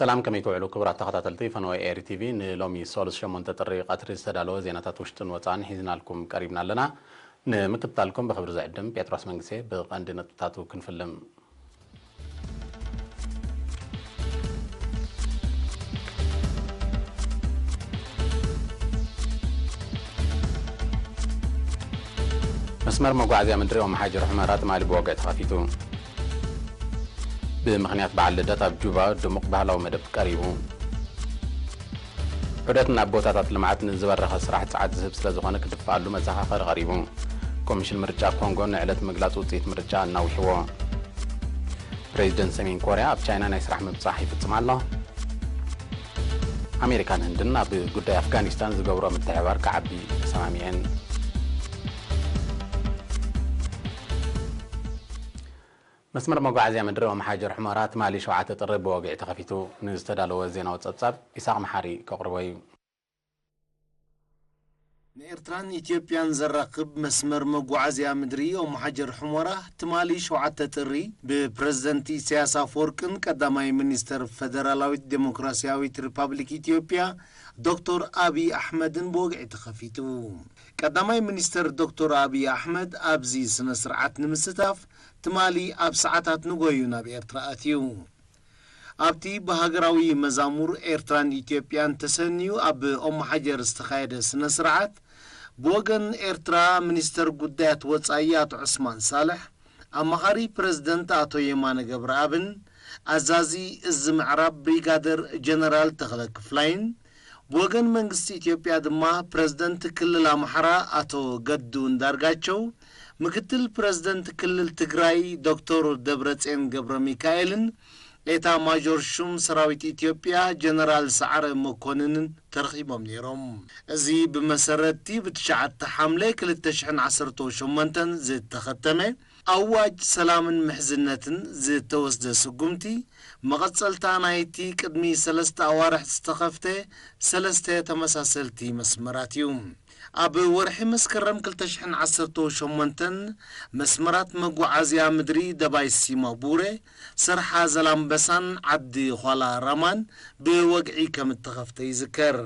ሰላም፣ ከመይ ትውዕሉ ክቡራት ተኸታተልቲ ፈነወ ኤሪ ቲቪ? ንሎሚ ሰሉስ ሸሞንተ ጥሪ ቀትሪ ዝተዳለወ ዜናታት ውሽጥን ወጻእን ሒዝናልኩም ቀሪብና ኣለና። ንምክትታልኩም ብኽብሪ ዝዕድም ጴጥሮስ መንግስቴ። ብቐንዲ ነጥብታቱ ክንፍልም። መስመር መጓዓዝያ ምድሪ ኦም ሓጀር ሑመራ ትማሊ ብወግዒ ተኸፊቱ። ብምኽንያት በዓል ልደት ኣብ ጁባ ድሙቕ ባህላዊ መደብ ቀሪቡ። ዑደት ናብ ቦታታት ልምዓት ንዝበረኸ ስራሕ ጸዓት ዝህብ ስለ ዝኾነ ክድፍኣሉ መዘኻኸሪ ቀሪቡ። ኮሚሽን ምርጫ ኮንጎ ንዕለት ምግላጽ ውጽኢት ምርጫ ኣናዊሕዎ። ፕሬዚደንት ሰሜን ኮርያ ኣብ ቻይና ናይ ስራሕ ምብጻሕ ይፍጽም ኣሎ። ኣሜሪካን ህንድን ኣብ ጉዳይ ኣፍጋኒስታን ዝገብሮ ምትሕብባር ክዓቢ ተሰማሚዐን። መስመር መጓዓዝያ ምድሪ ኦም ሓጀር ሑመራ ትማሊ ሸውዓተ ጥሪ ብወግዒ ተኸፊቱ። ንዝተዳለወ ዜናዊ ጸብጻብ ኢሳቕ መሓሪ ከቕርቦ እዩ። ንኤርትራን ኢትዮጵያን ዘራኽብ መስመር መጓዓዝያ ምድሪ ኦም ሓጀር ሑመራ ትማሊ ሸውዓተ ጥሪ ብፕረዚደንት ኢሳያስ ኣፈወርቅን ቀዳማይ ሚኒስተር ፈደራላዊት ዴሞክራስያዊት ሪፓብሊክ ኢትዮጵያ ዶክተር ኣብይ ኣሕመድን ብወግዒ ተኸፊቱ። ቀዳማይ ሚኒስተር ዶክተር ኣብይ ኣሕመድ ኣብዚ ስነ ስርዓት ንምስታፍ ትማሊ ኣብ ሰዓታት ንጎዩ ናብ ኤርትራ ኣትዩ። ኣብቲ ብሃገራዊ መዛሙር ኤርትራን ኢትዮጵያን ተሰንዩ ኣብ ኦም ሓጀር ዝተኻየደ ስነ ስርዓት፣ ብወገን ኤርትራ ሚኒስተር ጉዳያት ወጻኢ ኣቶ ዑስማን ሳልሕ፣ ኣማኻሪ ፕረዚደንት ኣቶ የማነ ገብረኣብን ኣዛዚ እዚ ምዕራብ ብሪጋደር ጀነራል ተኽለ ክፍላይን፣ ብወገን መንግስቲ ኢትዮጵያ ድማ ፕረዚደንት ክልል ኣምሓራ ኣቶ ገዱ እንዳርጋቸው፣ ምክትል ፕረዚደንት ክልል ትግራይ ዶክተር ደብረጽዮን ገብረ ሚካኤልን ኤታ ማጆር ሹም ሰራዊት ኢትዮጵያ ጀነራል ሰዓረ መኮንንን ተረኺቦም ነይሮም። እዚ ብመሰረትቲ ብትሽዓተ ሓምለ ክልተ ሽሕን ዓሰርተ ሸሞንተን ዝተኸተመ ኣዋጅ ሰላምን ምሕዝነትን ዝተወስደ ስጉምቲ፣ መቐጸልታ ናይቲ ቅድሚ ሰለስተ ኣዋርሕ ዝተኸፍተ ሰለስተ ተመሳሰልቲ መስመራት እዩ። ኣብ ወርሒ መስከረም ክልተ ሽሕን ዓሰርተ ሸሞንተን መስመራት መጓዓዝያ ምድሪ ደባይ ሲማቡረ፣ ሰርሓ ዘላምበሳን ዓዲ ዃላ ራማን ብወግዒ ከም እተኸፍተ ይዝከር።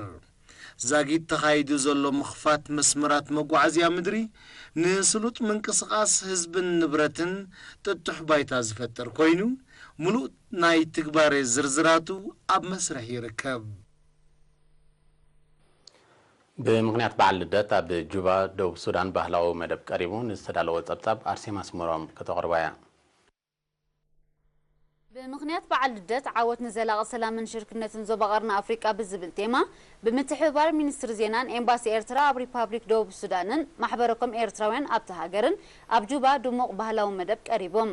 ዛጊት ተኻይዱ ዘሎ ምኽፋት መስመራት መጓዓዝያ ምድሪ ንስሉጥ ምንቅስቓስ ህዝብን ንብረትን ጥጡሕ ባይታ ዝፈጥር ኮይኑ፣ ምሉእ ናይ ትግባረ ዝርዝራቱ ኣብ መስርሕ ይርከብ። ብምኽንያት በዓል ልደት ኣብ ጁባ ደቡብ ሱዳን ባህላዊ መደብ ቀሪቡ። ንዝተዳለወ ጸብጻብ ኣርሴማ ስመሮም ከተቕርባ እያ። ብምኽንያት በዓል ልደት ዓወት ንዘላቒ ሰላምን ሽርክነትን ዞባ ቀርኒ ኣፍሪቃ ብዝብል ቴማ፣ ብምትሕብባር ሚኒስትሪ ዜናን ኤምባሲ ኤርትራ ኣብ ሪፓብሊክ ደቡብ ሱዳንን ማሕበረኮም ኤርትራውያን ኣብቲ ሃገርን ኣብ ጁባ ድሙቕ ባህላዊ መደብ ቀሪቦም።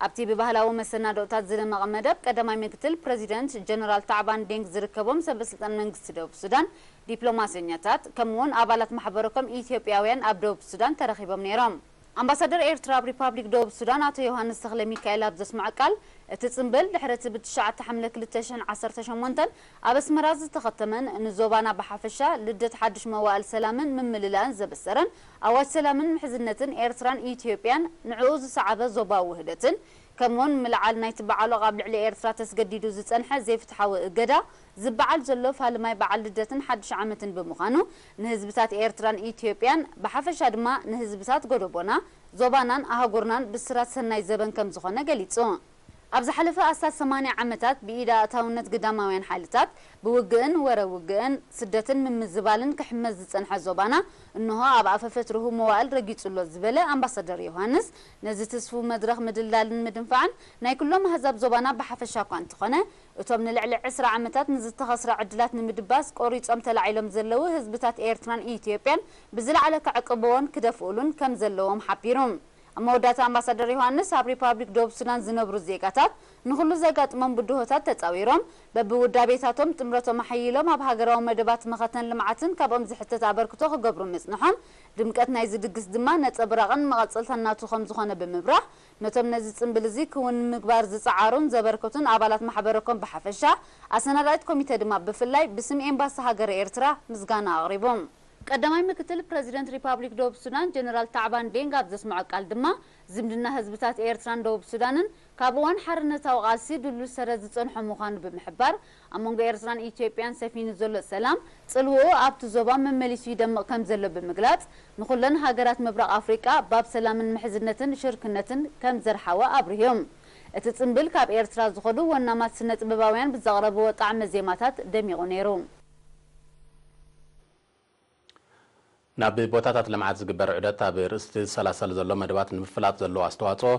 ኣብቲ ብባህላዊ መሰናድኦታት ዝደመቐ መደብ፣ ቀዳማይ ምክትል ፕረዚደንት ጀነራል ታዕባን ዴንግ ዝርከቦም ሰበ ስልጣን መንግስቲ ደቡብ ሱዳን፣ ዲፕሎማሰኛታት፣ ከምኡ'ውን ኣባላት ማሕበረኮም ኢትዮጵያውያን ኣብ ደቡብ ሱዳን ተረኺቦም ነይሮም። ኣምባሳደር ኤርትራ ኣብ ሪፓብሊክ ደቡብ ሱዳን ኣቶ ዮሃንስ ተኽለ ሚካኤል ኣብ ዘስምዖ ቃል፣ እቲ ጽምብል ድሕሪ እቲ ብትሽዓተ ሓምለ ክልተ ሽሕን ዓሰርተ ሸሞንተን ኣብ ኣስመራ ዝተኸተመን ንዞባና ብሓፈሻ ልደት ሓድሽ መዋእል ሰላምን ምምልላእን ዘበሰረን ኣዋጅ ሰላምን ምሕዝነትን ኤርትራን ኢትዮጵያን ንዕኡ ዝሰዓበ ዞባዊ ውህደትን ከምኡውን ምልዓል ናይቲ ብዓሎቕ ኣብ ልዕሊ ኤርትራ ተስገዲዱ ዝጸንሐ ዘይፍትሓዊ እገዳ ዝበዓል ዘሎ ፋልማይ በዓል ልደትን ሓድሽ ዓመትን ብምዃኑ፣ ንህዝብታት ኤርትራን ኢትዮጵያን ብሓፈሻ ድማ ንህዝብታት ጎደቦና፣ ዞባናን ኣህጉርናን ብስራት ሰናይ ዘበን ከም ዝኾነ ገሊጹ። ኣብ ዝሓለፈ ኣስታት ሰማንያ ዓመታት ብኢድ ኣእታውነት ግዳማውያን ሓይልታት ብውግእን ወረ ውግእን፣ ስደትን ምምዝባልን ክሕመስ ዝጸንሐ ዞባና፣ እንሆ ኣብ ኣፈ ፈትርሁ መዋእል ረጊጹ ኣሎ ዝበለ ኣምባሳደር ዮሃንስ፣ ነዚ ትስፉው መድረኽ ምድልዳልን ምድንፋዕን ናይ ኩሎም ኣህዛብ ዞባና ብሓፈሻ እኳ እንተኾነ፣ እቶም ንልዕሊ ዕስራ ዓመታት ንዝተኸስረ ዕድላት ንምድባስ ቆሪጾም ተላዒሎም ዘለዉ ህዝብታት ኤርትራን ኢትዮጵያን ብዝለዓለ ክዕቅብዎን ክደፍኡሉን ከም ዘለዎም ሓቢሩ። ኣብ መወዳእታ ኣምባሳደር ዮሃንስ፣ ኣብ ሪፓብሊክ ደቡብ ሱዳን ዝነብሩ ዜጋታት ንኹሉ ዘጋጥሞም ብድሆታት ተጻዊሮም፣ በብውዳቤታቶም ጥምረቶም ኣሐይሎም ኣብ ሃገራዊ መደባት መኸተን ልምዓትን ካብኦም ዝሕተት ኣበርክቶ ክገብሩ ምጽንሖም፣ ድምቀት ናይዚ ድግስ ድማ ነጸብራቕን መቐጸልታን ናቱ ከም ዝኾነ ብምብራህ፣ ነቶም ነዚ ጽምብል እዚ ክውን ንምግባር ዝጸዓሩን ዘበርከቱን ኣባላት ማሕበረኮም ብሓፈሻ፣ ኣሰናዳኢት ኮሚተ ድማ ብፍላይ ብስም ኤምባሲ ሃገረ ኤርትራ ምስጋና ኣቕሪቦም። ቀዳማይ ምክትል ፕረዚደንት ሪፓብሊክ ደቡብ ሱዳን ጀነራል ታዕባን ዴንግ ኣብ ዘስምዖ ቃል ድማ፣ ዝምድና ህዝብታት ኤርትራን ደቡብ ሱዳንን ካብ እዋን ሓርነታዊ ቃልሲ ድልዱል ሰረት ዝጸንሖ ምዃኑ ብምሕባር፣ ኣብ መንጎ ኤርትራን ኢትዮጵያን ሰፊኑ ዘሎ ሰላም ጽልውኡ ኣብቲ ዞባ መመሊሱ ይደምቕ ከም ዘሎ ብምግላጽ፣ ንኹለን ሃገራት ምብራቕ ኣፍሪቃ ባብ ሰላምን ምሕዝነትን ሽርክነትን ከም ዘርሓወ ኣብሪሁ። እቲ ጽምብል ካብ ኤርትራ ዝኸዱ ወናማት ስነ ጥበባውያን ብዘቕረብዎ ጣዕመ ዜማታት ደሚቑ ነይሩ። ናብ ቦታታት ልምዓት ዝግበር ዑደት ኣብ ርእስቲ ዝሰላሰል ዘሎ መደባት ንምፍላጥ ዘለዎ ኣስተዋፅኦ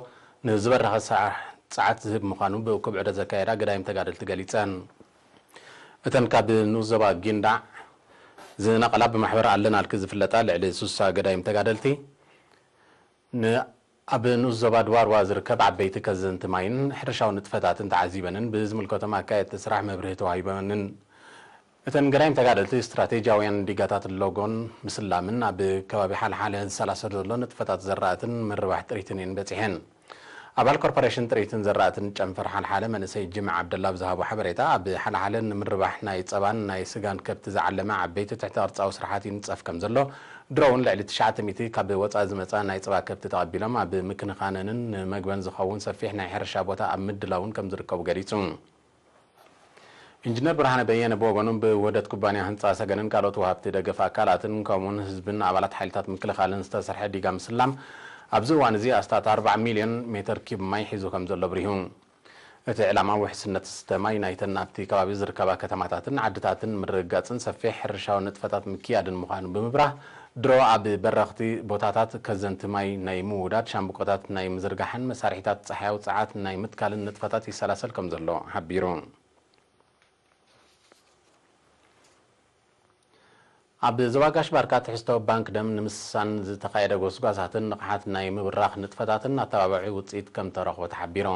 ንዝበረኸ ሰራሕ ፃዓት ዝህብ ምዃኑ ብእኩብ ዑደት ዘካየዳ ገዳይም ተጋደልቲ ገሊፀን። እተን ካብ ንኡስ ዞባ ጊንዳዕ ዝነቐላ ብማሕበር ኣለናልኪ ዝፍለጣ ልዕሊ ሱሳ ገዳይም ተጋደልቲ ን-፣ ኣብ ንኡስ ዞባ ድዋርዋ ዝርከብ ዓበይቲ ከዘንቲ ማይን ሕርሻዊ ንጥፈታትን ተዓዚበንን ብዝምልከቶም ኣካየድቲ ስራሕ መብርሂ ተዋሂበንን። እተን ገዳይም ተጋደልቲ ስትራቴጂያውያን ዲጋታት ሎጎን ምስላምን ኣብ ከባቢ ሓልሓለ ዝሰላሰል ዘሎ ንጥፈታት ዘራእትን ምርባሕ ጥሪትን እየን በጺሐን። ኣባል ኮርፖሬሽን ጥሪትን ዘራእትን ጨንፈር ሓልሓለ መንእሰይ ጅምዓ ዓብደላ ብዝሃቦ ሓበሬታ፣ ኣብ ሓልሓለ ንምርባሕ ናይ ጸባን ናይ ስጋን ከብቲ ዝዓለመ ዓበይቲ ትሕተ ቅርጻዊ ስራሓት ይንጸፍ ከም ዘሎ፣ ድሮ እውን ልዕሊ ትሽዓተ ሚእቲ ካብ ወጻኢ ዝመጻ ናይ ጸባ ከብቲ ተቐቢሎም ኣብ ምክንኻነንን ንመግበን ዝኸውን ሰፊሕ ናይ ሕርሻ ቦታ ኣብ ምድላውን ከም ዝርከቡ ገሊጹ። ኢንጂነር ብርሃነ በየነ ብወገኑ፣ ብውህደት ኩባንያ ህንጻ ሰገንን ካልኦት ወሃብቲ ደገፍ ኣካላትን ከምኡውን ህዝብን ኣባላት ሓይልታት ምክልኻልን ዝተሰርሐ ዲጋ ምስላም ኣብዚ እዋን እዚ ኣስታት ኣርባዓ ሚልዮን ሜተር ኪዩብ ማይ ሒዙ ከም ዘሎ ኣብሪሁ። እቲ ዕላማ ውሕስነት ዝስተ ማይ ናይተን ኣብቲ ከባቢ ዝርከባ ከተማታትን ዓድታትን ምርግጋጽን ሰፊሕ ሕርሻዊ ንጥፈታት ምክያድን ምዃኑ ብምብራህ፣ ድሮ ኣብ በረኽቲ ቦታታት ከዘንቲ ማይ ናይ ምውዳድ፣ ሻምብቆታት ናይ ምዝርጋሕን መሳርሒታት ጸሓያዊ ጸዓት ናይ ምትካልን ንጥፈታት ይሰላሰል ከም ዘሎ ሓቢሩ። ኣብ ዞባ ጋሽ ባርካ ትሕዝቶ ባንክ ደም ንምስሳን ዝተኻየደ ጎስጓሳትን ንቕሓት ናይ ምብራኽ ንጥፈታትን ኣተባባዒ ውጽኢት ከም ተረኽቦ ተሓቢሩ።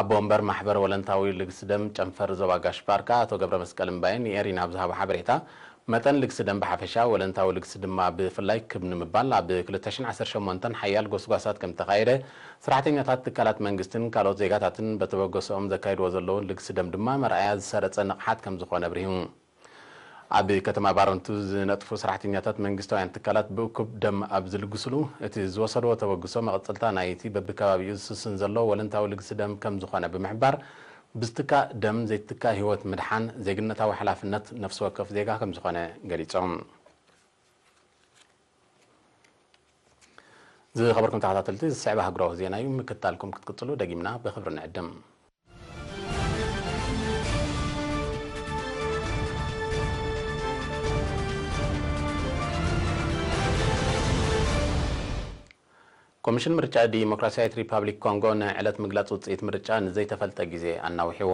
ኣቦ ወንበር ማሕበር ወለንታዊ ልግሲ ደም ጨንፈር ዞባ ጋሽ ባርካ ኣቶ ገብረ መስቀል እምባየ ንኤሪና ኣብ ዝሃቦ ሓበሬታ፣ መጠን ልግሲ ደም ብሓፈሻ፣ ወለንታዊ ልግሲ ድማ ብፍላይ ክብ ንምባል ኣብ ክልተ ሽሕን ዓሰርተ ሸሞንተን ሓያል ጎስጓሳት ከም ተኻየደ፣ ሰራሕተኛታት ትካላት መንግስትን ካልኦት ዜጋታትን በተበገሶኦም ዘካይድዎ ዘለውን ልግሲ ደም ድማ መርኣያ ዝሰረጸ ንቕሓት ከም ዝኾነ ኣብሪሁ። ኣብ ከተማ ባረንቱ ዝነጥፉ ሰራሕተኛታት መንግስታውያን ትካላት ብእኩብ ደም ኣብ ዝልግስሉ፣ እቲ ዝወሰድዎ ተበግሶ መቐጸልታ ናይቲ በብከባቢኡ ዝስስን ዘሎ ወለንታዊ ልግሲ ደም ከም ዝኾነ ብምሕባር፣ ብዝትካእ ደም ዘይትካእ ህይወት ምድሓን ዜግነታዊ ሓላፍነት ነፍሲ ወከፍ ዜጋ ከም ዝኾነ ገሊጾም። ዝኸበርኩም ተኸታተልቲ፣ ዝስዕብ ኣህጉራዊ ዜና እዩ። ምክትታልኩም ክትቅጽሉ ደጊምና ብኽብሪ ንዕድም። ኮሚሽን ምርጫ ዲሞክራሲያዊት ሪፓብሊክ ኮንጎ ንዕለት ምግላጽ ውጽኢት ምርጫ ንዘይተፈልጠ ግዜ ኣናዊሕዎ።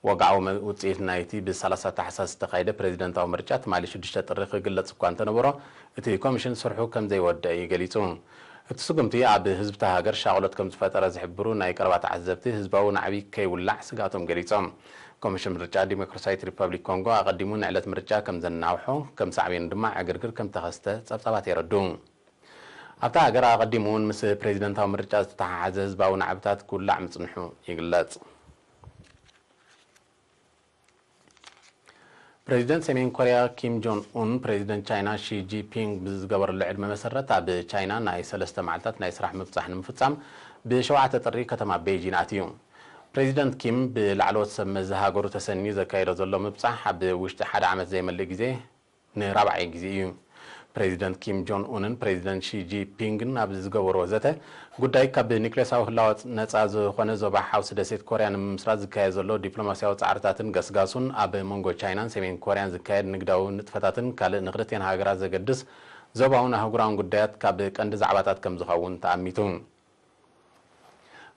ወግዓዊ መ-፣ ውጽኢት ናይቲ ብሰላሳ ታሕሳስ ዝተኻየደ ፕሬዚደንታዊ ምርጫ ትማሊ ሽዱሽተ ጥሪ ክግለጽ እኳ እንተነበሮ፣ እቲ ኮሚሽን ስርሑ ከም ዘይወደአ እዩ ገሊጹ። እቲ ስጉምቲ ኣብ ህዝብታ ሃገር ሻቕሎት ከም ዝፈጠረ ዝሕብሩ ናይ ቀረባ ተዓዘብቲ፣ ህዝባዊ ናዕቢ ከይውላዕ ስግኣቶም ገሊጾም። ኮሚሽን ምርጫ ዲሞክራሲያዊት ሪፐብሊክ ኮንጎ ኣቐዲሙ ንዕለት ምርጫ ከም ዘናውሖ፣ ከም ሳዕቤኑ ድማ ዕግርግር ከም ተኸስተ ጸብጻባት የረድኡ። ኣብታ ሃገር ኣቐዲሙ እውን ምስ ፕሬዚደንታዊ ምርጫ ዝተተሓሓዘ ህዝባዊ ናዕብታት ክውላዕ ምጽንሑ ይግለጽ። ፕሬዚደንት ሰሜን ኮርያ ኪም ጆን ኡን፣ ፕሬዚደንት ቻይና ሺ ጂንፒንግ ብዝገበረሉ ዕድመ መሰረት፣ ኣብ ቻይና ናይ ሰለስተ መዓልታት ናይ ስራሕ ምብጻሕ ንምፍጻም ብሸውዓተ ጥሪ ከተማ ቤይጂን ኣትዩ። ፕሬዚደንት ኪም ብላዕለዎት ሰብ መዚ ሃገሩ ተሰንዩ ዘካየዶ ዘሎ ምብጻሕ፣ ኣብ ውሽጢ ሓደ ዓመት ዘይመልእ ግዜ ንራብዓይ ግዜ እዩ። ፕሬዚደንት ኪም ጆን ኡንን ፕሬዚደንት ሺ ጂንፒንግን ኣብ ዝገበርዎ ዘተ፣ ጉዳይ ካብ ኒክሌሳዊ ህላወ ነጻ ዝኾነ ዞባ ሓውሲ ደሴት ኮርያ ንምምስራት ዝካየድ ዘሎ ዲፕሎማስያዊ ጻዕርታትን ገስጋሱን፣ ኣብ መንጎ ቻይናን ሰሜን ኮርያን ዝካየድ ንግዳዊ ንጥፈታትን ካልእ ንክልቲኤን ሃገራት ዘገድስ ዞባውን ኣህጉራውን ጉዳያት ካብ ቀንዲ ዛዕባታት ከም ዝኸውን ተኣሚቱ።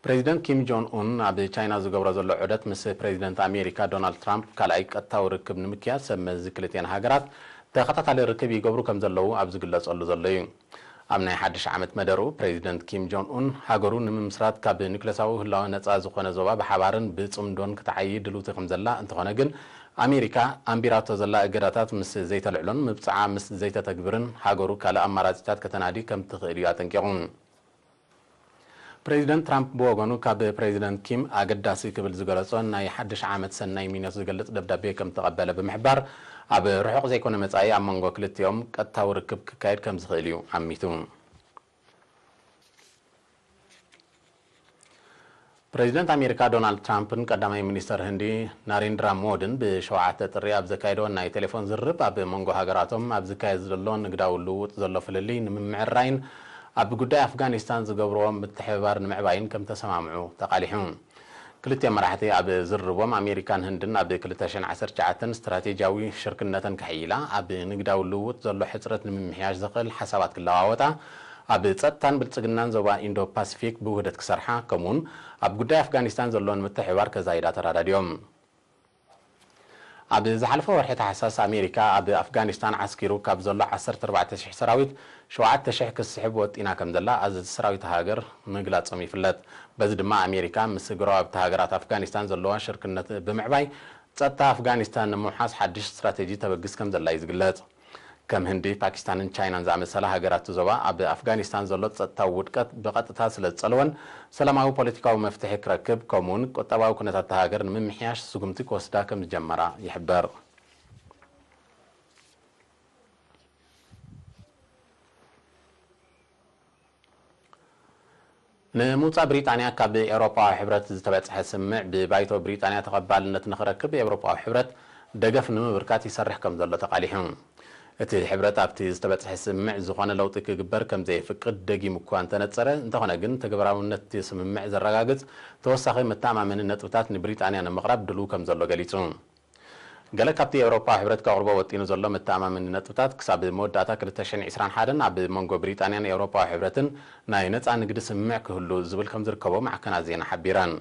ፕሬዚደንት ኪም ጆን ኡን ኣብ ቻይና ዝገብሮ ዘሎ ዑደት፣ ምስ ፕሬዚደንት ኣሜሪካ ዶናልድ ትራምፕ ካልኣይ ቀጥታዊ ርክብ ንምክያድ ሰብ መዚ ክልቲኤን ሃገራት ተኸታታሊ ርክብ ይገብሩ ከም ዘለዉ ኣብ ዝግለጸሉ ዘሎ እዩ። ኣብ ናይ ሓድሽ ዓመት መደርኡ፣ ፕሬዚደንት ኪም ጆን ኡን፣ ሃገሩ ንምምስራት ካብ ኒክለሳዊ ህላወ ነጻ ዝኾነ ዞባ ብሓባርን ብጽምዶን ክትዓዪ ድልውቲ ከም ዘላ፣ እንተኾነ ግን፣ ኣሜሪካ ኣንቢራቶ ዘላ እገዳታት ምስ ዘይተልዕሎን ምብጻዓ ምስ ዘይተተግብርን፣ ሃገሩ ካልእ ኣማራጺታት ከተናዲ ከም ትኽእል እዩ ኣጠንቂቑ። ፕሬዚደንት ትራምፕ ብወገኑ፣ ካብ ፕሬዚደንት ኪም ኣገዳሲ ክብል ዝገለጾ ናይ ሓድሽ ዓመት ሰናይ ምንዮት ዝገልጽ ደብዳቤ ከም ተቐበለ ብምሕባር፣ ኣብ ርሑቕ ዘይኮነ መጻኢ ኣብ መንጎ ክልቲኦም ቀጥታዊ ርክብ ክካየድ ከም ዝኽእል እዩ ኣሚቱ። ፕሬዚደንት ኣሜሪካ ዶናልድ ትራምፕን ቀዳማይ ሚኒስተር ህንዲ ናሬንድራ ሞድን ብሸውዓተ ጥሪ ኣብ ዘካየድዎ ናይ ቴሌፎን ዝርርብ፣ ኣብ መንጎ ሃገራቶም ኣብ ዝካየድ ዘሎ ንግዳዊ ልውውጥ ዘሎ ፍልልይ ንምምዕራይን ኣብ ጉዳይ ኣፍጋኒስታን ዝገብርዎ ምትሕብባር ንምዕባይን ከም ተሰማምዑ ተቓሊሑ። ክልቲኦም መራሕቲ ኣብ ዝርርቦም፣ ኣሜሪካን ህንድን ኣብ ክልተ ሽሕን ዓሰርተ ትሽዓተን ስትራቴጂያዊ ሽርክነተን ከሕይላ፣ ኣብ ንግዳዊ ልውውጥ ዘሎ ሕጽረት ንምምሕያሽ ዘኽእል ሓሳባት ክለዋወጣ፣ ኣብ ጸጥታን ብልጽግናን ዞባ ኢንዶ ፓሲፊክ ብውህደት ክሰርሓ፣ ከምኡውን ኣብ ጉዳይ ኣፍጋኒስታን ዘለወን ምትሕብባር ከዛይዳ ተረዳዲኦም። ኣብ ዝሓለፈ ወርሒ ታሕሳስ፣ ኣሜሪካ ኣብ ኣፍጋኒስታን ዓስኪሩ ካብ ዘሎ ዓሰርተ ኣርባዕተ ሽሕ ሰራዊት ሸውዓተ ሽሕ ክትስሕብ ወጢና ከም ዘላ ኣዘዝቲ ሰራዊት ሃገር ምግላጾም ይፍለጥ። በዚ ድማ ኣሜሪካ ምስ ጎረባብቲ ሃገራት ኣፍጋኒስታን ዘለዋ ሽርክነት ብምዕባይ፣ ጸጥታ ኣፍጋኒስታን ንምውሓስ ሓድሽ ስትራቴጂ ተበግስ ከም ዘላ እዩ ዝግለጽ። ከም ህንዲ፣ ፓኪስታንን ቻይናን ዝኣመሰላ ሃገራት እቲ ዞባ፣ ኣብ ኣፍጋኒስታን ዘሎ ጸጥታዊ ውድቀት ብቐጥታ ስለ ዝጸልወን፣ ሰላማዊ ፖለቲካዊ መፍትሒ ክረክብ፣ ከምኡውን ቁጠባዊ ኩነታት እታ ሃገር ንምምሕያሽ ስጉምቲ ክወስዳ ከም ዝጀመራ ይሕበር። ንምውጻእ ብሪጣንያ ካብ ኤውሮጳዊ ሕብረት ዝተበጽሐ ስምምዕ፣ ብባይቶ ብሪጣንያ ተቐባልነት ንኽረክብ፣ ኤውሮጳዊ ሕብረት ደገፍ ንምብርካት ይሰርሕ ከም ዘሎ ተቓሊሑ። እቲ ሕብረት ኣብቲ ዝተበጽሐ ስምምዕ ዝኾነ ለውጢ ክግበር ከም ዘየፍቅድ ደጊሙ እኳ እንተነጸረ፣ እንተኾነ ግን፣ ተግባራውነት እቲ ስምምዕ ዘረጋግጽ ተወሳኺ መተኣማመኒ ነጥብታት ንብሪጣንያ ንምቕራብ ድሉው ከም ዘሎ ገሊጹ። ገለ ካብቲ ኤውሮጳዊ ሕብረት ከቕርቦ ወጢኑ ዘሎ መተኣማመኒ ነጥብታት፣ ክሳብ መወዳእታ ክልተ ሽሕን ዕስራን ሓደን ኣብ መንጎ ብሪጣንያን ኤውሮጳዊ ሕብረትን ናይ ነጻ ንግዲ ስምምዕ ክህሉ ዝብል ከም ዝርከቦ ማዕከናት ዜና ሓቢረን።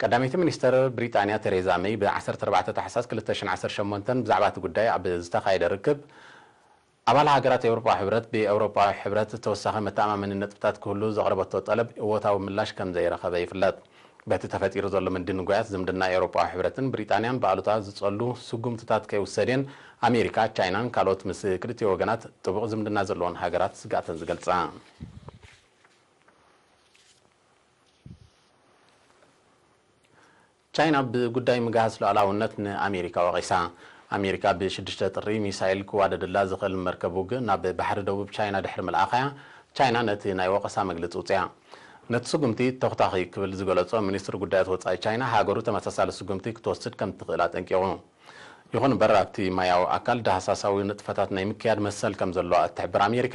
ቀዳመይቲ ሚኒስተር ብሪጣንያ ቴሬዛ መይ ብ ዓሰርተ ኣርባዕተ ታሕሳስ ክልተ ሽሕን ዓሰርተ ሸሞንተን ብዛዕባ እቲ ጉዳይ ኣብ ዝተኻየደ ርክብ፣ ኣባል ሃገራት ኤውሮጳዊ ሕብረት ብኤውሮጳዊ ሕብረት ተወሳኺ መተኣማመኒ ነጥብታት ክህሉ ዘቕረበቶ ጠለብ እወታዊ ምላሽ ከም ዘይረኸበ ይፍለጥ። በቲ ተፈጢሩ ዘሎ ምድንጓያት፣ ዝምድና ኤውሮጳዊ ሕብረትን ብሪጣንያን ብኣሉታ ዝጸሉ ስጉምትታት ከይውሰድ'የን ኣሜሪካ፣ ቻይናን ካልኦት ምስ ክልቲኡ ወገናት ጥቡቕ ዝምድና ዘለወን ሃገራት ስግኣተን ዝገልጻ። ቻይና ብጉዳይ ምግሃስ ሉዓላውነት ንኣሜሪካ ወቒሳ። ኣሜሪካ ብሽዱሽተ ጥሪ ሚሳይል ክዋደደላ ዝኽእል መርከብ ውግእ ናብ ባሕሪ ደቡብ ቻይና ድሕሪ ምልኣኻ'ያ፣ ቻይና ነቲ ናይ ወቐሳ መግለጺ ውጽያ። ነቲ ስጉምቲ ተኹታኺ ክብል ዝገለጾ ሚኒስትሪ ጉዳያት ወጻኢ ቻይና፣ ሃገሩ ተመሳሳሊ ስጉምቲ ክትወስድ ከም ትኽእል ኣጠንቂቑ። ይኹን እምበር፣ ኣብቲ ማያዊ ኣካል ዳህሳሳዊ ንጥፈታት ናይ ምክያድ መሰል ከም ዘለዋ እትሕብር ኣሜሪካ፣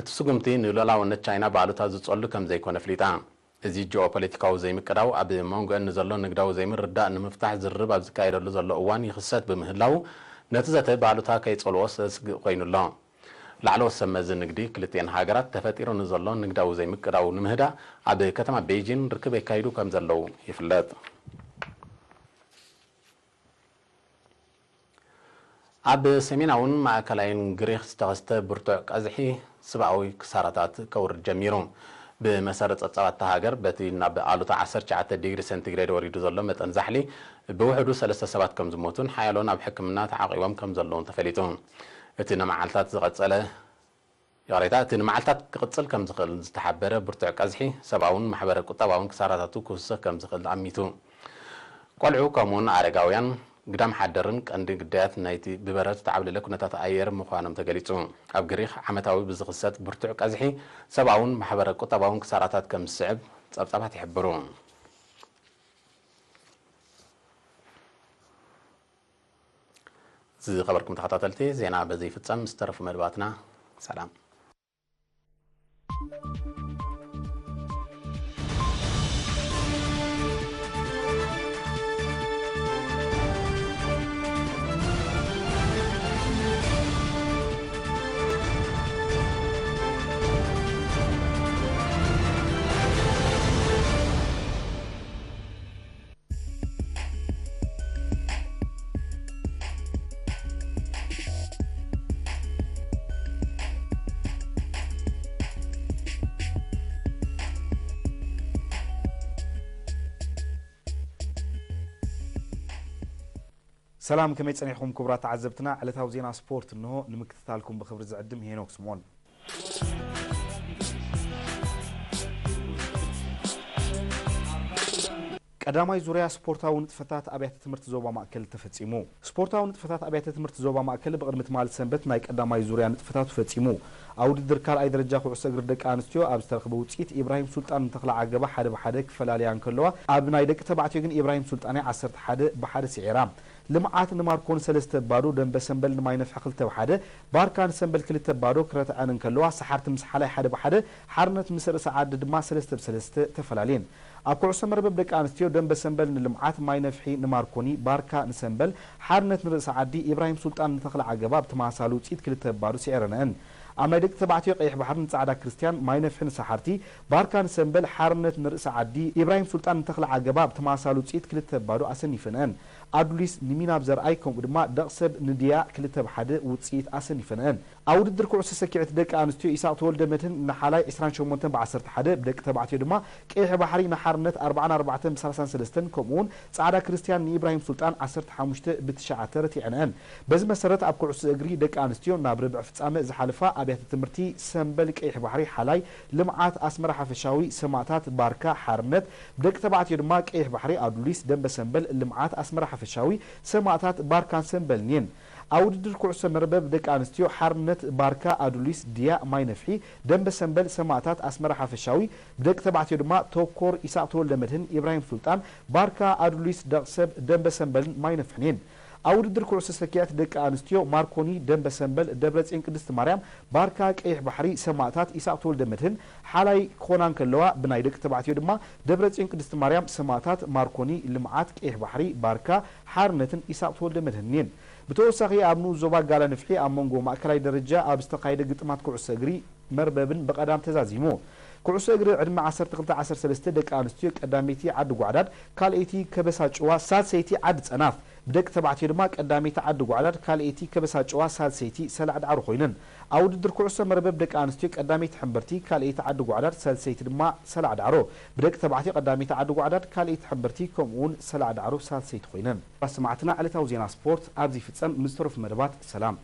እቲ ስጉምቲ ንሉዓላውነት ቻይና ብኣሉታ ዝጸሉ ከም ዘይኮነ ኣፍሊጣ። እዚ ጂኦፖለቲካዊ ዘይምቅዳው ኣብ መንጎአን ንዘሎ ንግዳዊ ዘይምርድዳእ ንምፍታሕ ዝርርብ ኣብ ዝካየደሉ ዘሎ እዋን ይኽሰት ብምህላዉ፣ ነቲ ዘተ ብኣሉታ ከይጸልዎ ዘስግእ ኮይኑ ኣሎ። ላዕለዎት ሰብ መዚ ንግዲ ክልቲኤን ሃገራት፣ ተፈጢሩ ንዘሎ ንግዳዊ ዘይምቅዳው ንምህዳእ ኣብ ከተማ ቤይጂን ርክብ የካይዱ ከም ዘለዉ ይፍለጥ። ኣብ ሰሜናውን ማእከላይን ግሪኽ ዝተኸስተ ብርቱዕ ቀዝሒ ሰብኣዊ ክሳራታት ከውርድ ጀሚሩ። ብመሰረት ጸብጻባት እታ ሃገር፣ በቲ ናብ ኣሉታ ዓሰርተ ትሽዓተ ዲግሪ ሴንቲግሬድ ወሪዱ ዘሎ መጠን ዛሕሊ፣ ብውሕዱ ሰለስተ ሰባት ከም ዝሞቱን ሓያሎ ናብ ሕክምና ተዓቒቦም ከም ዘለዉን ተፈሊጡ። እቲ ንመዓልታት ዝቐጸለ ይቕሬታ፣ እቲ ንመዓልታት ክቕጽል ከም ዝኽእል ዝተሓበረ ብርቱዕ ቀዝሒ፣ ሰብኣውን ማሕበረ ቁጠባውን ክሳራታቱ ክውስኽ ከም ዝኽእል ኣሚቱ። ቆልዑ፣ ከምኡውን ኣረጋውያን፣ ግዳም ሓደርን ቀንዲ ግዳያት ናይቲ ብበረድ ዝተዓብለለ ኩነታት ኣየር ምዃኖም ተገሊጹ። ኣብ ግሪኽ ዓመታዊ ብዝኽሰት ብርቱዕ ቀዝሒ፣ ሰብኣውን ማሕበረ ቁጠባውን ክሳራታት ከም ዝስዕብ ጸብጻባት ይሕብሩ። ዝኸበርኩም ተኸታተልቲ፣ ዜና በዚ ይፍጸም። ዝተረፉ መደባትና፣ ሰላም። ሰላም፣ ከመይ ጸኒሕኩም ክቡራት ተዓዘብትና? ዕለታዊ ዜና ስፖርት እንሆ ንምክትታልኩም ብኽብሪ ዝዕድም ሄኖክ ስምኦን። ቀዳማይ ዙርያ ስፖርታዊ ንጥፈታት ኣብያተ ትምህርቲ ዞባ ማእከል ተፈጺሙ። ስፖርታዊ ንጥፈታት ኣብያተ ትምህርቲ ዞባ ማእከል ብቕድሚ ትማሊ ሰንበት ናይ ቀዳማይ ዙርያ ንጥፈታቱ ፈጺሙ። ኣብ ውድድር ካልኣይ ደረጃ ኩዕሶ እግሪ ደቂ ኣንስትዮ ኣብ ዝተረኽበ ውጽኢት ኢብራሂም ሱልጣን ንተኽለ ዓገባ ሓደ ብሓደ ክፈላልያ እንከለዋ፣ ኣብ ናይ ደቂ ተባዕትዮ ግን ኢብራሂም ሱልጣን ዓሰርተ ሓደ ብሓደ ስዒራ። ልምዓት ንማርኮኒ ሰለስተ ባዶ፣ ደንበ ሰንበል ንማይ ነፍሒ ክልተ ብሓደ፣ ባርካ ንሰንበል ክልተ ባዶ ክረትዐን እንከለዋ፣ ሰሓርቲ ምስ ሓላይ ሓደ ብሓደ፣ ሓርነት ምስ ርእሰ ዓዲ ድማ ሰለስተ ብሰለስተ ተፈላልየን። ኣብ ኩዕሶ መርበብ ደቂ ኣንስትዮ ደንበ ሰንበል ንልምዓት፣ ማይ ነፍሒ ንማርኮኒ፣ ባርካ ንሰንበል፣ ሓርነት ንርእሰ ዓዲ፣ ኢብራሂም ሱልጣን ንተኽለ ዓገባ ብተመሳሳሊ ውጽኢት ክልተ ባዶ ስዒረንአን። ኣብ ናይ ደቂ ተባዕትዮ ቀይሕ ባሕሪ ንጻዕዳ ክርስትያን፣ ማይ ነፍሒ ንሰሓርቲ፣ ባርካ ንሰንበል፣ ሓርነት ንርእሰ ዓዲ፣ ኢብራሂም ሱልጣን ንተኽለ ዓገባ ብተመሳሳሊ ውጽኢት ክልተ ባዶ ኣሰኒፈንአን። ኣዱሊስ ንሚናብ ዘርኣይ ከምኡ ድማ ደቕሰብ ንድያ ክልተ ብሓደ ውጽኢት ኣሰኒፈንአን። ኣብ ውድድር ኩዕሶ ሰኪዐት ደቂ ኣንስትዮ ኢሳቕ ተወልደ መድህን ንሓላይ ዕስራን ሸሞንተን ብዓሰርተ ሓደ፣ ብደቂ ተባዕትዮ ድማ ቀይሕ ባሕሪ ንሓርነት ኣርባዓን ኣርባዕተን ብሰላሳን ሰለስተን ከምኡውን ጻዕዳ ክርስትያን ንኢብራሂም ሱልጣን ዓሰርተ ሓሙሽተ ብትሽዓተ ረቲዐንአን። በዚ መሰረት ኣብ ኩዕሶ እግሪ ደቂ ኣንስትዮ ናብ ርብዒ ፍጻመ ዝሓለፋ ኣብያተ ትምህርቲ ሰንበል ቀይሕ ባሕሪ ሓላይ፣ ልምዓት ኣስመራ ሓፈሻዊ፣ ሰማእታት ባርካ ሓርነት፣ ብደቂ ተባዕትዮ ድማ ቀይሕ ባሕሪ ኣዱሊስ፣ ደንበ ሰንበል ልምዓት ኣስመራ ሓፈሻዊ፣ ሰማእታት ባርካን ሰንበልን እየን። ኣብ ውድድር ኩዕሶ መርበብ ደቂ ኣንስትዮ ሓርነት ባርካ ኣዱሊስ ድያ ማይ ነፍሒ፣ ደንበ ሰንበል ሰማእታት ኣስመራ ሓፈሻዊ፣ ብደቂ ተባዕትዮ ድማ ተኮር ኢሳቕ ተወልደ መድህን ኢብራሂም ሱልጣን ባርካ ኣዱሊስ ደቕሰብ ደንበ ሰንበልን ማይ ነፍሕን እየን። ኣብ ውድድር ኩዕሶ ሰኪዐት ደቂ ኣንስትዮ ማርኮኒ ደንበ ሰንበል ደብረጽዮን ቅድስቲ ማርያም ባርካ ቀይሕ ባሕሪ ሰማእታት ኢሳቕ ተወልደ መድህን ሓላይ ክኾና እንከለዋ፣ ብናይ ደቂ ተባዕትዮ ድማ ደብረጽዮን ቅድስቲ ማርያም ሰማእታት ማርኮኒ ልምዓት ቀይሕ ባሕሪ ባርካ ሓርነትን ኢሳቕ ተወልደ መድህን እየን። ብተወሳኺ ኣብ ንኡስ ዞባ ጋላ ንፍሒ ኣብ መንጎ ማእከላይ ደረጃ ኣብ ዝተኻየደ ግጥማት ኩዕሶ እግሪ መርበብን ብቐዳም ተዛዚሙ። ኩዕሶ እግሪ ዕድመ ዓሰርተ ክልተ ዓሰርተ ሰለስተ ደቂ ኣንስትዮ ቀዳመይቲ ዓዲ ጓዕዳድ፣ ካልኣይቲ ከበሳ ጭዋ፣ ሳልሰይቲ ዓዲ ጸናፍ፣ ብደቂ ተባዕትዮ ድማ ቀዳመይቲ ዓዲ ጓዕዳድ፣ ካልኣይቲ ከበሳ ጭዋ፣ ሳልሰይቲ ሰላዕ ዳዕሮ ኮይነን። ኣብ ውድድር ኩዕሶ መርበብ ደቂ ኣንስትዮ ቀዳመይቲ ሕምብርቲ፣ ካልኣይቲ ዓዲ ጓዕዳድ፣ ሳልሰይቲ ድማ ሰላዕ ዳዕሮ፣ ብደቂ ተባዕትዮ ቀዳመይቲ ዓዲ ጓዕዳድ፣ ካልኣይቲ ሕምብርቲ ከምኡውን ሰላዕ ዳዕሮ ሳልሰይቲ ኮይነን። ኣሰማዕትና ዕለታዊ ዜና ስፖርት ኣብዚ ይፍጸም። ምስ ዝተረፉ መደባት ሰላም።